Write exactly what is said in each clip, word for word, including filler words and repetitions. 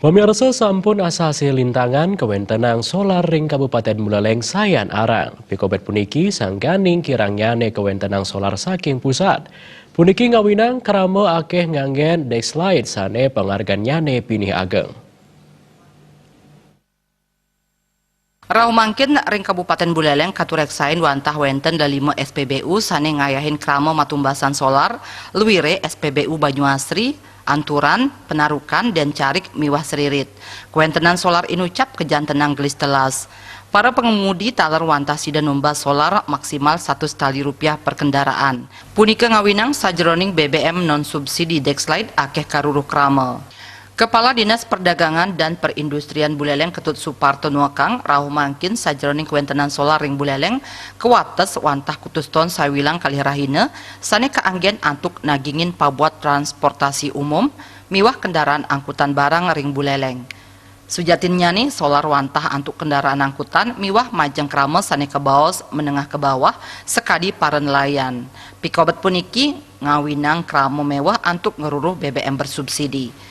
Pamirsa, sampun asasi lintangan kawéntenan solar ring Kabupatén Buleleng sayan arang. Pikobet puniki sangkaning kirangnyané kawéntenan solar saking pusat. Puniki ngawinang krama akéh nganggén Dexlite sané pangargannyané pinih ageng. Rauh mangkin ring Kabupatén Buleleng katureksain wantah wénten lelima S P B U sané ngayahin krama matumbasan solar, luiré S P B U Banyuasri, Anturan, Penarukan, Déncarik, miwah Sririt. Kawéntenan solar inucap kajantenang gelis telas. Para pangemudi taler wantah sida numbas solar maksimal satus tali rupiah per kendaraan. Punika ngawinang sajeroning B B M non subsidi Dexlite akéh karuruh krama. Kepala Dinas Perdagangan dan Perindustrian Buleleng Ketut Suparto nuekang, rauh mangkin sajeroning kawéntenan solar ring Buleleng kawates wantah kutus ton sawilang kalih rahina sané kaanggén antuk nagingin pabuat transportasi umum miwah kendaraan angkutan barang ring Buleleng. Sujatinnyané solar wantah antuk kendaraan angkutan miwah majeng krama sané kabaos menengah ke bawah sakadi para nelayan. Pikobet puniki ngawinang krama méweh antuk ngruruh B B M bersubsidi.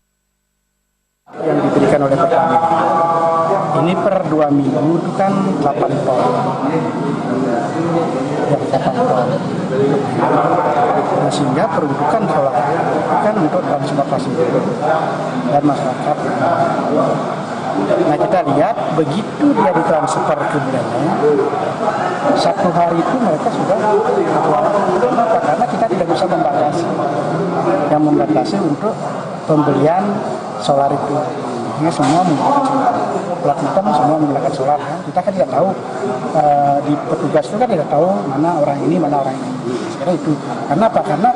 Yang diberikan oleh Pertamina ini per dua minggu itu kan delapan ton. Ya, delapan ton. Nah, sehingga peruntukan solar itu kan untuk transportasi dan masyarakat. Nah, kita lihat begitu dia ditransfer ke Buleleng, satu hari itu mereka sudah keluar. Kenapa? Karena kita tidak bisa membatasi. Yang membatasi untuk pembelian solar itu. Ini semua menggunakan solar. Plat hitam semua menggunakan solar, ya. Kita kan tidak tahu, eh, di petugas itu kan tidak tahu mana orang ini, mana orang ini. Sekarang itu. Karena apa? Karena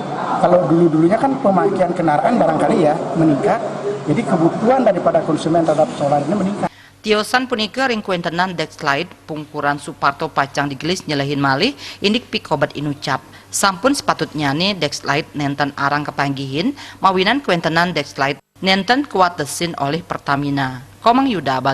kalau dulu-dulunya kan pemakaian kendaraan barangkali, ya, meningkat. Jadi kebutuhan daripada konsumen terhadap solar ini meningkat. Tiosan punika ring kawéntenan Dexlite, pungkuran Suparto pacang digelis nyelehin malih, indik pikobet inucap. Sampun sapatutnyané Dexlite nénten arang kapanggihin, mawinan kawéntenan Dexlite nénten kawatesin olih Pertamina. Komang Yuda, Bali.